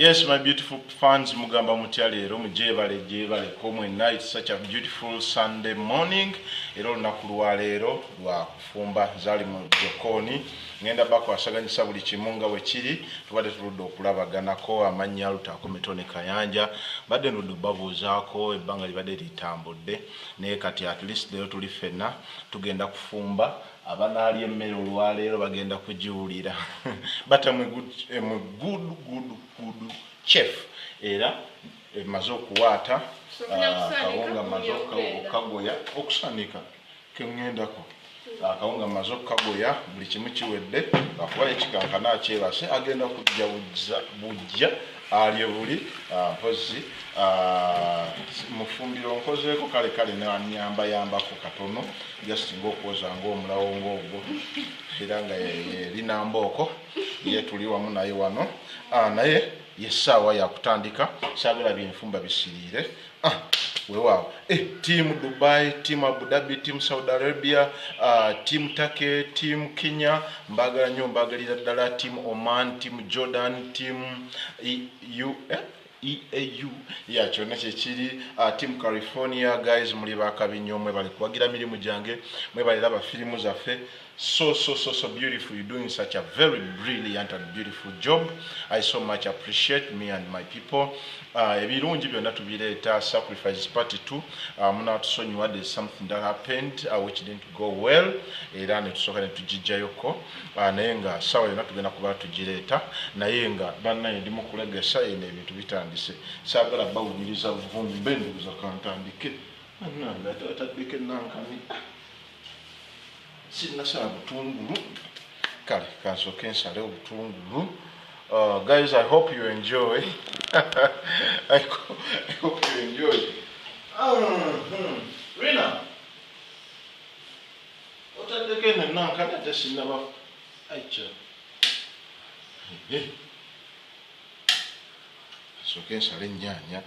Yes, my beautiful fans, mugamba mutya leero? Mugyebale gyebaleko mwenna. It's such a beautiful Sunday morning. Era olunaku lwaleero lwa kufumba zaali mu jokooni. Ngenda bakwasaganyisa buli kimu nga bwe kiri. Tubadde tuludde okulabaganako. Amannya Lutaako Mitone Kayanja. Badde ndudde obabuuzaako, ebbanga libadde litambudde, naye kati at least leero tuli ffenna, tugenda kufumba. Abanaalya emmere olwaleero bagenda kugiwulira, but I'm a good, I'm a good, good, good chef. Era emaze okuwaata akawunga, maze okukagoya, okusanika keŋŋendako. Akawunga maze okukagoya, buli kimu kiwedde, lwakuba ekikankana akyebase, agenda kujja bujja alye buli. Mpozi mufumbiro nkozeeko kale kale nanyambayambako katono, just ngaokwoza ngaomulawo ngaogwo, era nga erinambooko ye tuli wamu naye wano. Naye yessaawa yakutandika, saagala byenfumba bisiriire. Weewaawo, team Dubai, team Abu Dhabi, team Saudi Arabia, team Turkey, team Kenya, mbagala nnyo, mbagalira ddala. Team Oman, team Jordan, team EU, eh? EAU ya kyonna kyekiri, team California. Guys, muli bakabi nnyo, mwebale kuwagira mirimu gyange, mwebale laba firimu zaffe. So so so so beautiful. You're doing such a very brilliant and beautiful job. I so much appreciate me and my people. Ebirungi byonna tubireeta. Sacrifice part 2, munatusonyiwa, there's something that happened which didn't go well, era netusooka netugijjayoko, naye nga sawa yonna tugenda kuba tugireeta. Naye nga bannaye ndi mukulegesa eno, ebintu bitandise, saagala bawuliriza vumbe. Ndowooza kantandike. Bannange, ate bataddeko enankani, sinnasala butungulu. Kale kansooke nsale obutungulu. Guys, I hope you enjoy. I hope you enjoy. Rina, otaddeko eno enankani, ate sinnaba aicha. Nsooke nsale ennyaanya.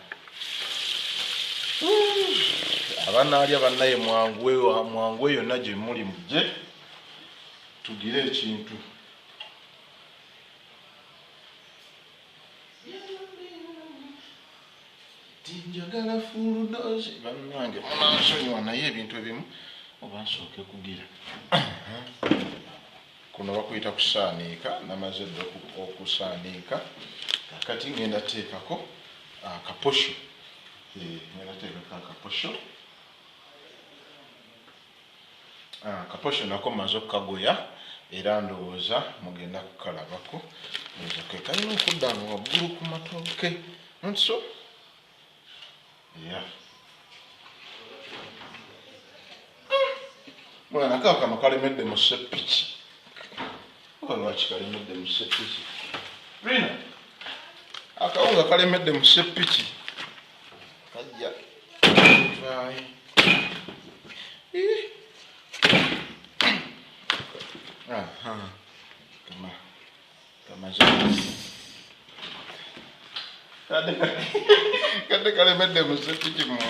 Abanaalya bannaye, mwanguwe, mwanguwe yonna gye muli, mujje tugire ekintu. Tinjagala full dose, bannange munansonyiwa, naye ebintu ebimu oba nsooke kugira. Kuno bakuyita kusaaniika, namaze dda okusaaniika. Kakati ngenda teekako akaposho. Ngenda teekako akaposho. Akaposho nako maze okukagoya, era ndowooza mugenda kukalabako. Ndowooza ke kalina okudda nga waggulu ku matooke nso. Yeah. Mwana kaakano kalemedde mu seppiki. Oba lwaki kalemedde mu seppiki? Rina, akawunga kalemedde mu seppiki, kajja vaayo. Ih. Aha. Kama kamaze kadde kalemedde mu seppiki munda.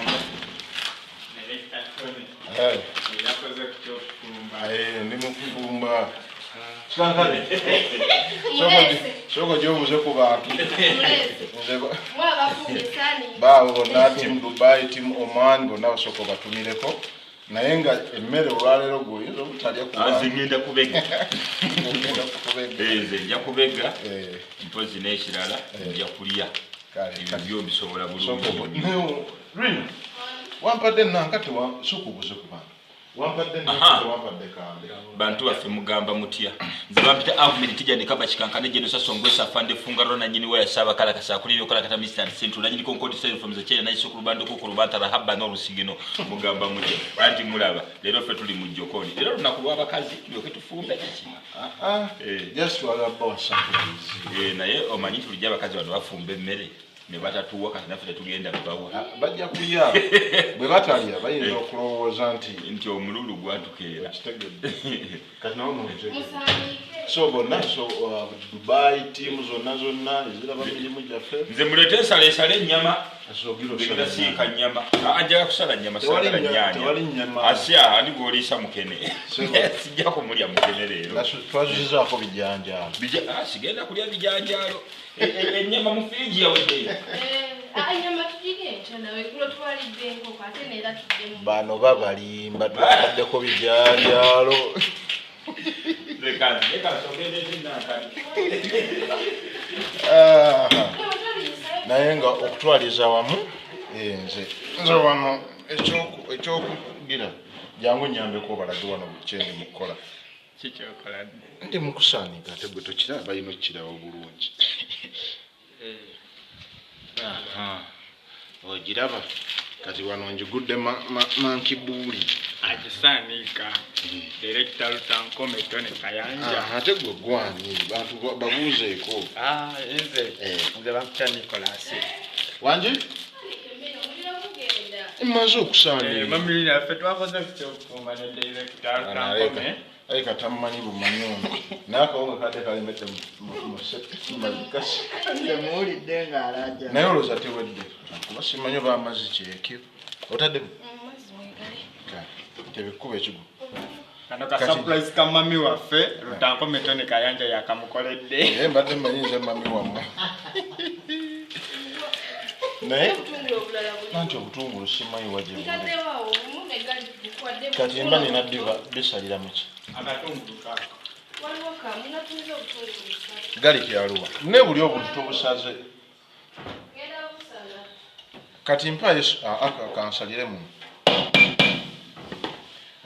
Eh. Yakoze ku kyokufumba. Eh, ndi mu kufumba. Kikankane, sooka gyobuze ku bantu. Nze baabo bonna, team Dubai, team Oman, bonna basooka obatumireko, naye nga emmere olwaleero gwe oyinza obutalya. Nze ngenda kubega. Ogenda kukubega. Eh, nze nja kubega. Eh, Mpozi n'ekirala, nja kulya. Kale, ebyo byo mbisobola sooka bulungi. No, Rina, wampadde nanka, sooka obuze ku bantu. Wampadde nanka, tewampadde kambe. Bantu baffe, mugamba mutya? Nze bampita Ahmed Tijani Kaba Kikankane Jenosa Songwesa Afande Fungarona nanyini waya Saba Kalakasa akulira okalakata Mr and Central nanyini Concord Style from the China nayiso ku lubando ku lubanta Rahaba n'olusigino. Mugamba mutya? Anti mulaba leero ffe tuli mu jokoni, leero lunaku lw'abakazi, tulyoke tufumbe kiki? Ah, ah, Eh. just twagala surprise. Eh, naye omanyi nti bulijjo abakazi bano bafumba emmere ne batatuwa, kati naffe tetugenda kubawa. Ah, bajja kulya, bwe batalya bayinza okulowooza nti nti omululu gwatukeera. Okitegedde kati nawe mubitegedde. So bonna, so Dubai team zonna zonna eziraba mirimu gyaffe. Nze muleete ensala esale ennyama. Asogira Ngenda osala siika ennyama. nnyama. Njagala kusala nnyama, Tewali saagala nnya- nnyaanya. tewali nnyama. Asya, ani gw'oliisa mukene? Sebo. Sijja kumulya mukene leero. Twazuzizaako bijanjaalo. Sigenda kulya bijanjaalo. Ennyama mu firiji yaweddeyo. Ennyama tugirye enkya nawe, eggulo twalidde enkoko ate neera tuddemu. Bano babalimba, twataddeko bijanjaalo. Leka leka nsooke ndeete nankani. Ah, naye nga okutwaliza wamu, nze wano ekyokugira jangu nyambeko obalage wano kyendi mu kukola. Kikyokola? Ndi mu kusaanika, ate gwe tokiraba, balina okukiraba bulungi. Aha. Ogiraba kati wano njigudde mankibuuli. Agisaanika Direkita Lutankome Tony Kayanja. Aha, ate gwe gwani bantu babuuzeeko. Ah, nze Eh. nze bampita Nicholas. Wangi, mmaze okusaanika. Mami yaffe twakoze tutya okufumba ne Direkita Lutankome? Aleka tamumanyi bumanyi ono, naye akawunga kadde kalemedde mu septimazikasi. Temuwulidde ng'alaja. Naye olowooza tewedde kuba simanyi oba amazzi kyekyo otaddemu. Amazzi mwegali. Tebikuba ekigo. Kano ka Kati- surprise ka mami waffe Lutankome Tony Kayanja yakamukoledde. Naye mbadde mmanyi nze mami wammwe, naye Obutungulu obulala buli. anti obutungulu simanyi wa gye buli. Ntaddewo awo obumu ne gali bukwadde. Kati mba nina diva bisalira muki? Akatungulu kaako. Waliwo kamu natumiza obutungulu busatu. Gali kyaluwa ne buli obuntu tobusaze. Ngenda busala. Kati mpayo kansalire muno.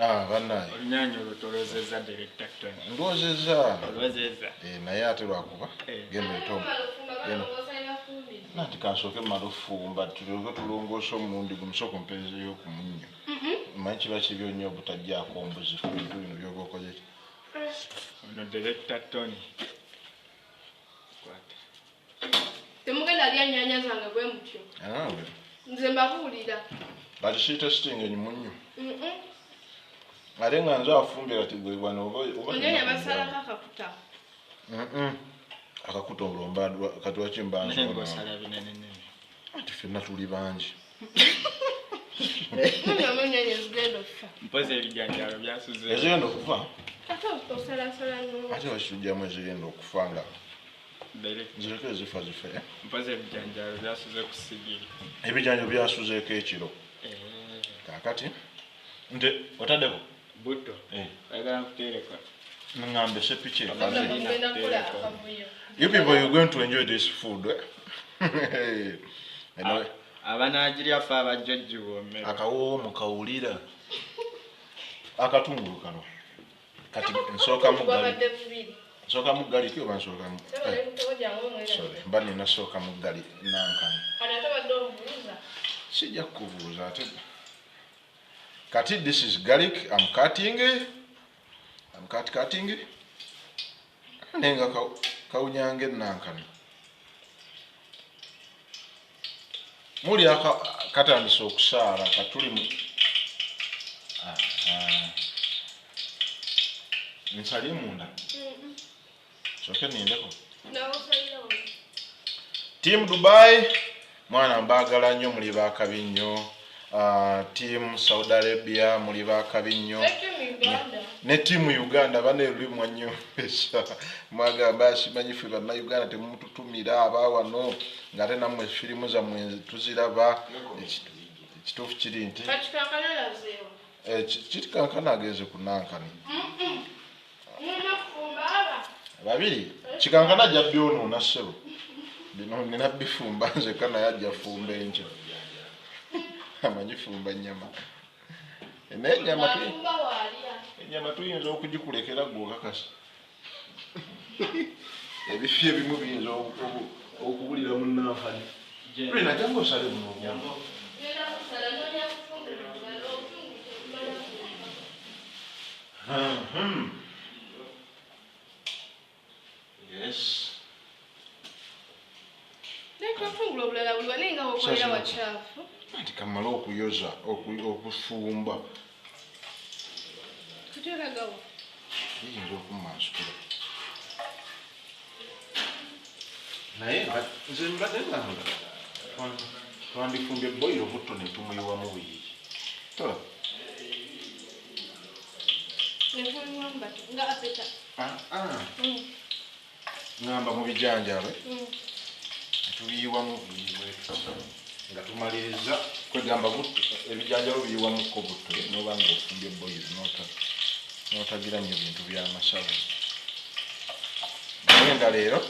Ah, bannaye. Olunyanya olwo tolozezza, Direkita Tony? Ndowozezza. Olozezza. Eh, naye ate lwakuba genda eto Ate ofumba Genda. balongoosa ebafumbidde. Nanti kansooke mmale ofumba tulyoke tulongoose omulundi gumu. Sooka omperezeyo ku munnyo. Mmanyi kiba kibi nnyo obutajjaako mbuzi ku bintu bino byoba okoze ki. Ono Direkita Tony. Kwata. Temugenda lya nnyaanya zange bwe mutyo. Ah, Nze mbabuulira. kati siitesitinga munnyo. Mm-mm. Ate nga nze afumbye, kati gwe wano oba Ennyaanya basalako akakuta. Mm-mm. Akakuta olwo mba kati waki mba Naye nsobola. ng'osala binenenene. Anti ffenna tuli bangi. Munyamu ennyaanya zigenda okufa. Mpozi ebijanjaalo byasuze. Ezigenda okufa? Ate osalasala nnyo. Ate wakitugyamu ezigenda okufa nga Direkita, nzireko ezifa zife, eh? mpozi ebijanjaalo byasuze ku sigiri. Ebijanjo byasuzeeko ekiro. Eh, Kaakati nte otaddeko Buto. Eh. Oyagala nkuteereko? Ŋŋambe sepiki Wabula ekaze. mugenda kukola akavuyo. You people, you're going to enjoy this food, eh? Anyway, Abanaagirya ffe abajja ogiwoomera. akawoowo mukawulira akatungulu kano kati nsookamu gali. Gwabadde bubiri. Nsookamu galiki oba nsookamu Sebo eh, ne jangu omwerabira. sorry, mba nina sookamu gali nankani. Kano ate obadde obuuza. Sijja kukubuuza ate. Kati this is garlic I'm cutting. I'm cutting naye nga kawunyanga enankani muli aka katandise okusaala katuli mu. Aha. Nsalye munda, sooke nindeko. Nawe osalirawo. Team Dubai, mwana mbaagala nnyo, muli bakabi nnyo. Team Saudi Arabia, muli bakabi nnyo. Ne team Uganda. Ne team Uganda baneerulimwa nnyo esa mwagamba simanyi ffe Bannayuganda temututumira abawano ng'ate nammwe firimu zammwe tuziraba. Ekituufu kiri nti Kati kankana lazeewo. eh, kiri kankana agenze ku nankani. Mulina kufumba aba. Babiri kikankana ajja byonoona ssebo, bino nina bifumba nzekka, naye ajja fumba enkya, amanyi fumba nnyama, naye ennyama Afumba waalya. ennyama tuyinza okugikulekera gwe okakasa. Ebifi ebimu biyinza okubulira mu nankani. Lina jangu osale buno obwongo. Ngenda kusala noonya butungulu bulala, obutungulu tebumala kufumba. Yes. Naye obutungulu obulala buli naye nga bw'okolera Sasa. wakyafu. Anti kamale okuyoza okufumba. Kati olagawa. Biyinza okumansukira. Naye nze mbadde ngamba twandifumbye boyiro butto ne tumuyiwamu buyiyi. Tola. Nga apeta. Ngamba mu bijanjaalo. Tubiyiwamu buyiwe nga tumaliriza kwegamba ebijanjaalo biyiwamukko butto n'oba nga ofumbye boyiro n'otagira nnyo bintu by'amasavu. Naye nga leero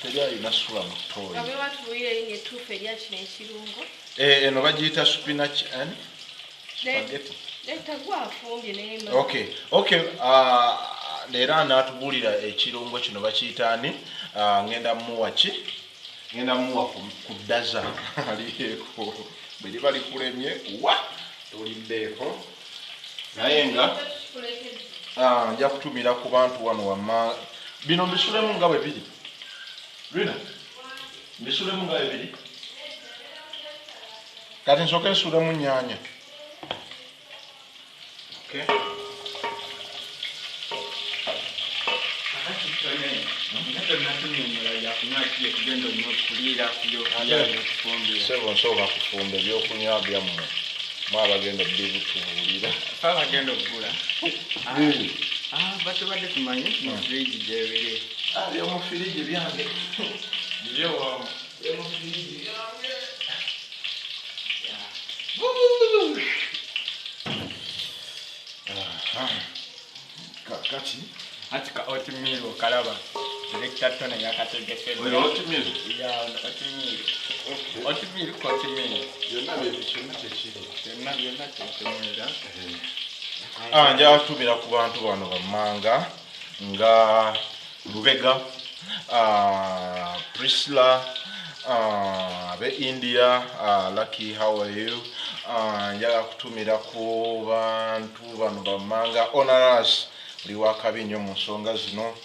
teri alina sula mu ttooyi. Abe batubuulira erinnya ettuufu erya kino ekirungo. Eno bagiyita spinach and spaghetti. Leeta gwafumbye naye. Okay, okay. Leero anaatubuulira ekirungo kino bakiyita ani? Ngenda mmuwa ki? Ngenda mmuwa ku ddaza alieko. Bwe liba likulemye wa toliddeeko. Naye nga nja kutumira ku bantu wano wamma. Bino mbisulemu nga bwe biri. Rina, mbisulemu nga bwe biri. Kati nsooke nsulemu nnyaanya. Okay. Sebo nsooka kufumba ebyokunywa byammwe. Mwabagenda bibitubuulira. Abagenda okugula. Batubadde tumanyi mu firiji gyebiri. Byomu firiji byange. Byo byomu firiji byange. Kakati ati ka oatmeal okalaba. Director Tony yakategese. Oyo oatmeal? Yeah, oatmeal. Okay. Oatmeal ko oatmeal. Byonna bye kyonna kyekiri. Byonna byonna kyekiri. Nja kutumira ku bantu bano bammanga nga Lubega, Priscilla, abe India, Lucky, how are you? Njagala kutumira ku bantu bano bammanga Honorous oli wakabi nnyo mu nsonga zino,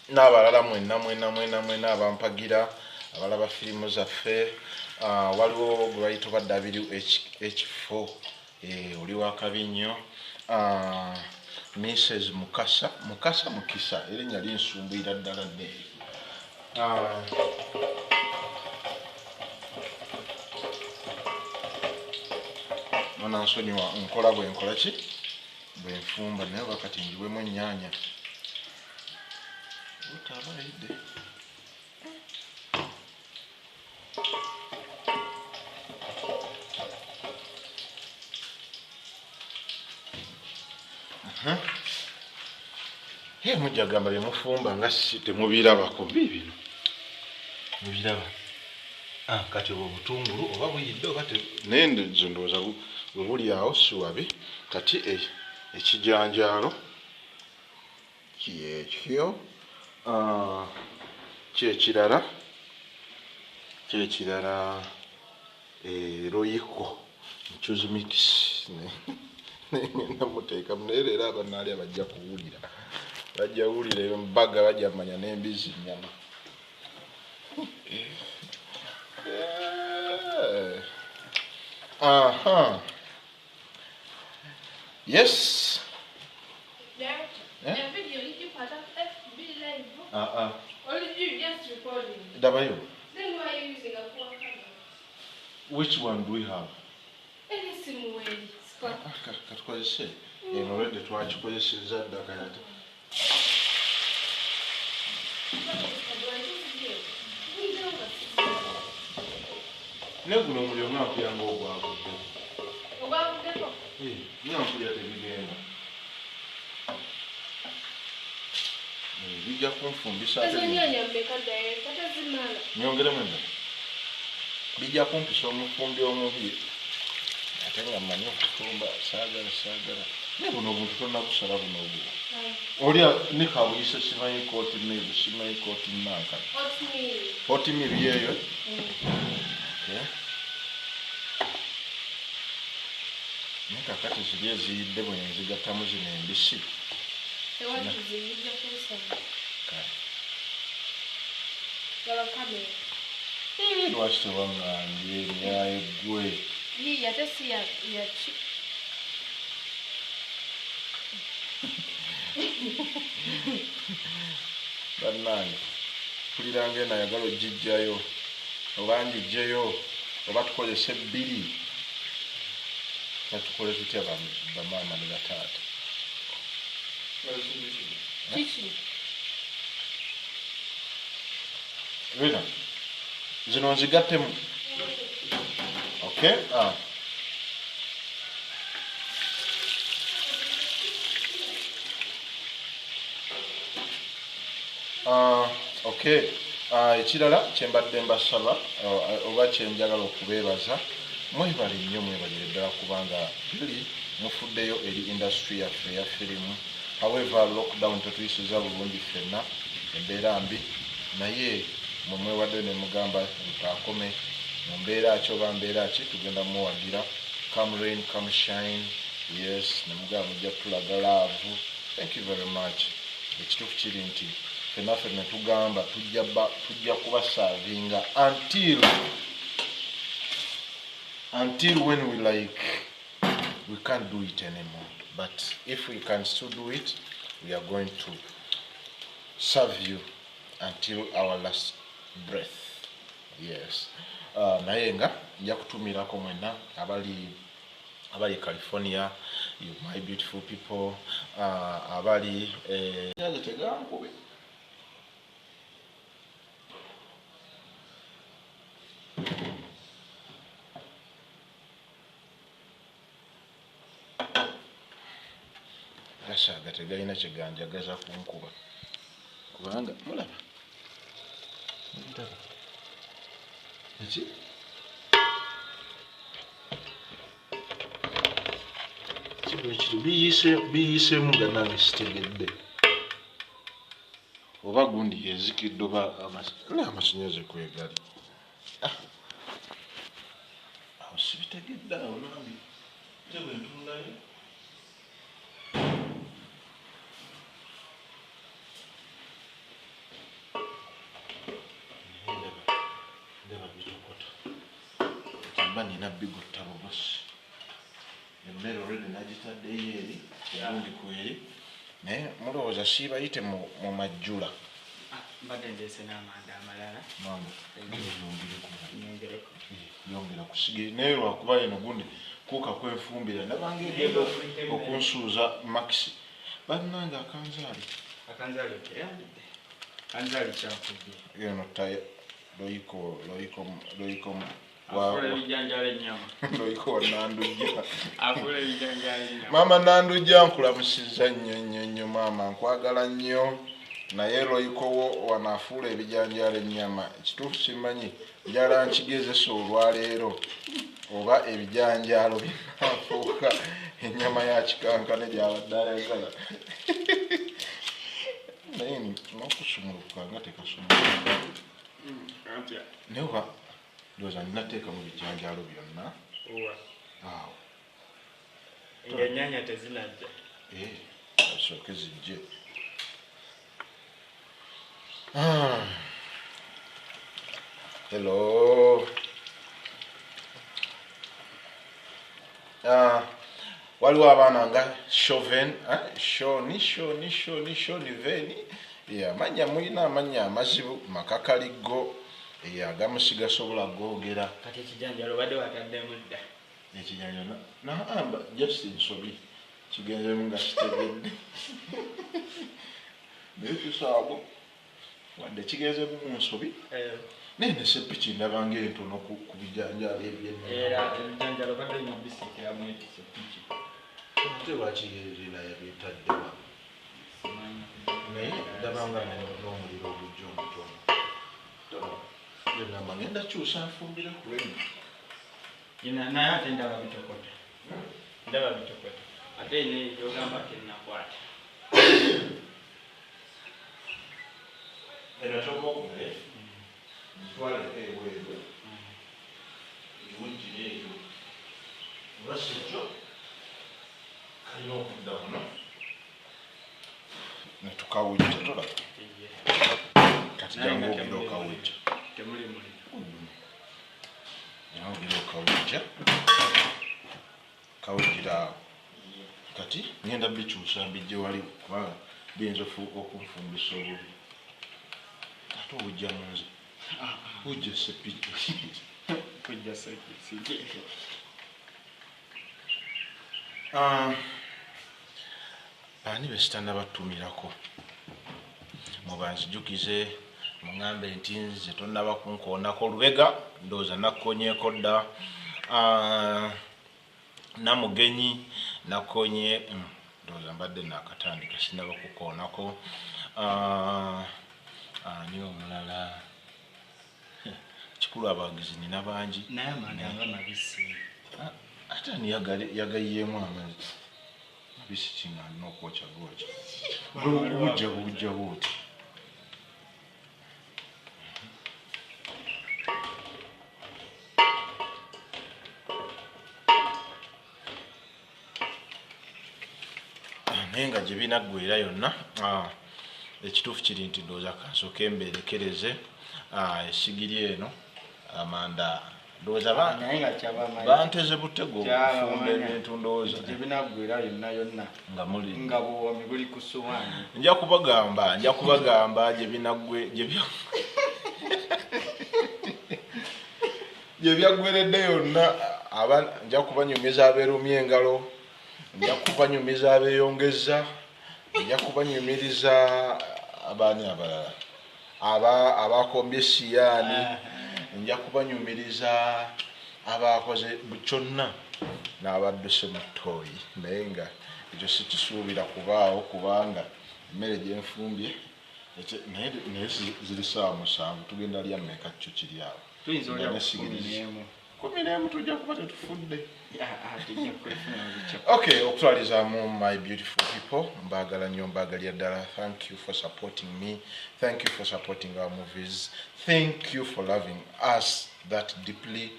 n'abalala mwenna mwenna mwenna mwenna abampagira abalaba firimu zaffe. Waliwo gwe bayita oba WH4, oli wakabi nnyo. Mrs Mukasa, Mukasa Mukisa, erinnya linsumbuyira ddala nneeyo. Munansonyiwa nkola bwe nkola ki? Bwe nfumba naye oba kati njiwemu ennyaanya. Butabayidde. Mujja gamba bye mufumba nga si temubirabako bibino. Mubiraba. Kati obwo obutungulu oba buyidde oba naye nze ndowooza bwe buli awo si wabi. Kati ekijanjaalo kyekyo. Kyekirala kyekirala royiko nchuzi mix ngenda muteekamu naye leero abanaali abajja kuwulira. Bajja wulira embaga bajja manya n'embizi nnyama. Yes. The video, did you put up FB live? Or did you just recording? W. Then why are you using a poor camera? Which one do we have? Any sim way. Katukozese. Eno already twakikozesezza dda kati. Ne guno omuliro nga mpulira ng'ogwavuddeko. Ogwavuddeko? Nga mpulira tebigenda. Bijja kunfumbisa ate. Ezo nnyaanya mmeka ddala? Tazimala. Nyongeremu endala. Bijja kumpisa omufumbi omubi. Ate nga mmanyi okufumba saagala saagala. Naye buno obuntu tonnabusala buno obwo. Oli ne kabuyise simanyi kooti meal, simanyi kooti nanka. Oatmeal. Oatmeal yeeyo? Okay. Naye kaakati ziri eziyidde bwe nzigattamu zino embisi. Tewali kizibu bijja kunsaba. Kale. Laba kamera. Lwaki tewaŋŋambye emyayi ggwe? Yii ate si ya ki? Bannange mpulira ng'eno ayagala ogijjayo oba ngijjeyo oba tukozese bbiri, batukole tutya bamaama ne bataata? Kiki? Rina, zino nzigattemu. Okay. Okay. Ekirala kyembadde mbasaba oba kyenjagala okubeebaza, mwebale nnyo, mwebalire ddala kubanga really mufuddeyo eri industry yaffe eya firimu. However, lockdown tetuyisiza bulungi ffenna, embeera mbi, naye mwe mwewaddeyo ne mugamba Lutaakome mu mbeera ki oba mbeera ki tugenda muwagira, come rain come shine. Yes, ne mugamba mujja kutulaga love. Thank you very much. Ekituufu kiri nti ffenna ffenna tugamba tujja kubasaavinga until when we like we can't do it anymore, but if we can still do it, we are going to serve you until our last breath. Yes. Naye nga nja kutumirako mwenna abali California, you my beautiful people, abali tegankube. Gasaaga tegalina kyeganjagaza kunkuba kubanga mulaba eki kiri biyiseemu nga nange sitegedde oba gundi yezikidde oba amasannyalaze kwegali. Awo sibitegedde awo nange nze bwe ntunulayo. Ndaba bitokota mba nina bigotta bugosi. Emmere already nagitaddeyo eri gundi kweri, naye mulowooza siibayite mu majjula. Mbadde ndeese n'amanda amalala. Mama, yongera kusiga naye lwakuba eno gundi kuuka kwenfumbira ndabanga egenda okunsuuza maxi. Bannange akanzaali. Akanzaali okeyambidde. Kanzaali kyakubye. Eno tayo loyiko afuula ebijanjaalo ennyama. Loyiko wa Nandujja. Afuula ebijanjaalo ennyama. Maama Nandujja nkulamusizza nnyo nnyo nnyo maama, nkwagala nnyo, naye loyiko wo wanaafuula ebijanjaalo ennyama. Ekituufu simanyi, njagala nkigezesa olwaleero oba ebijanjaalo binaafuuka ennyama ya kikankane gy'abadde ayagala. Naye n'okusumulukuka nga tekasumulukuka. Naye oba ndowooza ninateeka mu bijanjaalo byonna. Awo. Ng'ennyaanya tezinajja. Asooke zijje. Hello. Waliwo abaana nga Chauvin, Shoni, Shoni, Shoni, Shoni Veni. Amannya mulina amannya amazibu, makakaliggo, agamu sigasobola googera. Kati ekijanjaalo obadde wataddemu dda. Ekijanjaalo naamba just nsobi kigenzemu nga kitegedde. Naye kisaago wadde kigenzemu mu nsobi. Naye ne seppiki ndaba ng'entono ku bijanjaalo eby'ennono. Era ebijanjaalo obadde olina bisiikiramu seppiki. Ate lwaki Rina yabitaddewa? Naye ndaba nga n'omuliro ogujja omutono. Ngamba ngenda kyusa nfumbire ku lweno. Naye ate ndaba bitokota. Ndaba bitokota. Ate n'ogamba tennakwata. Eno ky'oba ngitwaleko ebweru ngiwugire eyo oba si kyo kalina okudda muno ne tukawujja tolaba. Kati jangu ogira okawujja. Temuli muliro. Jangu ogira okawujja. Kawujjira awo. Kati ngenda bikyusa mbijje wali kubanga biyinza okunfumbisa obubi. Ate obujja mu nze. Bujja sepiki. Bujja sepiki. Ani besitana batumirako mubanzijukize muŋambe nti nze tonnaba kunkoonako lubega ndowooza nakkonyeeko dda. Namugenyi nakonye ndowooza mbadde nakatandika sinnaba kukoonako. Ani omulala kikulu abawagizi nina bangi naye amanda nga mabisi. Ate ani yagayiyeemu amazzi mabisi kinga alina okwokya gwokya bujja bujja buti. Naye nga gye binaggwera yonna ekituufu kiri nti ndowooza kansooke mbeerekereze esigiri eno amanda ndowooza banteze butego okufumba ebintu ndowooza gye binaggwera yonna yonna nga muli nga buwoomi buli ku ssowaani. Nja kubagamba gye binaggwe gye byaggweredde yonna nja kubanyumiza abeerumya engalo, nja kubanyumiza abeeyongeza, nja kubanyumiriza abaani abalala abakombye siyaani, nja kubanyumiriza abakoze kyonna n'abadduse mu ttooyi. Naye nga ekyo sikisuubira kubaawo kubanga emmere gye nfumbye naye ziri ssaawa 7 tugenda lya mmeka kyo kiri awo. Tuyinza olya 11. 11 tujja kuba tetufudde. Okay, okutwalizaamu my beautiful people, mbaagala nnyo, mbaagalira ddala. Thank you for supporting me, thank you for supporting our movies, thank you for loving us that deeply.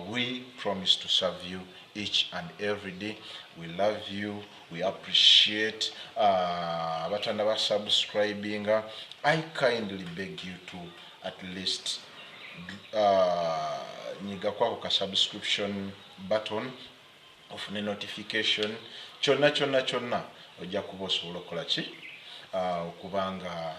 We promise to serve you each and every day. We love you, we appreciate. Abatanda ba subscribing, I kindly beg you to at least nyiga kwako ka subscription button ofune notification kyonna kyonna kyonna ojja kuba osobola okukola ki okubanga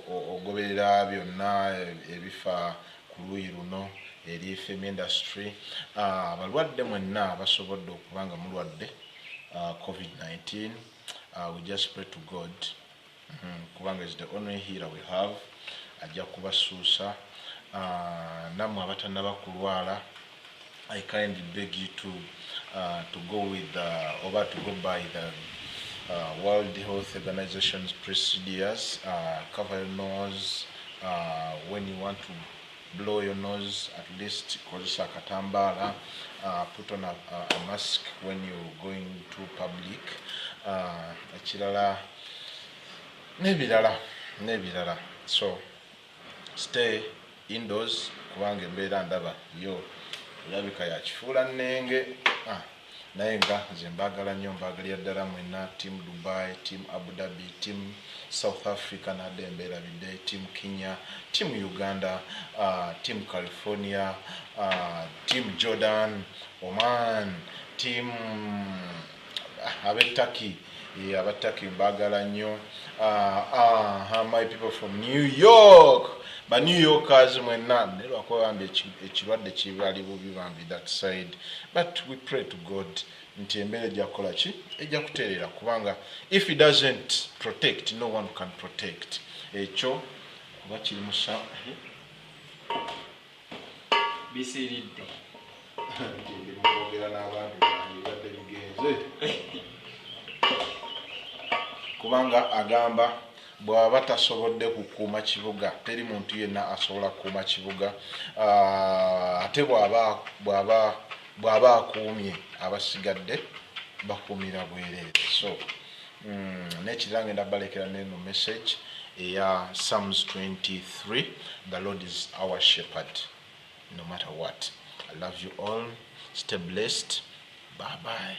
ogoberera byonna ebifa ku luuyi luno eri film industry. Abalwadde mwenna abasobodde okuba nga mulwadde COVID-19, we just pray to God kubanga is the only healer we have, ajja kubasuusa. Nammwe abatannaba kulwala, I kindly beg you to go with or to go by the World Health Organization's procedures. Cover your nose when you want to blow your nose, at least kozesa akatambala. Put on a mask when you're going to public. Ekirala n'ebirala. So stay indoors kubanga embeera ndaba yo erabika ya kifuula nnenge. Naye nga nze mbaagala nnyo, mbaagalira ddala mwenna, team Dubai, team Abu Dhabi, team South Africa nadde embeerabidde, team Kenya, team Uganda, team California, team Jordan, Oman, team ab'e Turkey, mbaagala nnyo. My people from New York, ba New Yorkers mwenna, naye lwakuba bambi ekirwadde kibali bubi bambi that side, but we pray to God nti embeera ejja kukola ki, ejja kutereera, kubanga if he doesn't protect, no one can protect. Ekyo kuba kiri musa bisiridde ndi mukwogera n'abantu bange badde bigenze, kubanga agamba bw'aba tasobodde kukuuma kibuga, teri muntu yenna asobola kukuuma kibuga. Ate bw'aba akuumye abasigadde bakuumira bwereere. So n'ekirala ngenda balekera n'eno message eya Psalms 23, the Lord is our shepherd no matter what. I love you all, stay blessed, bye bye.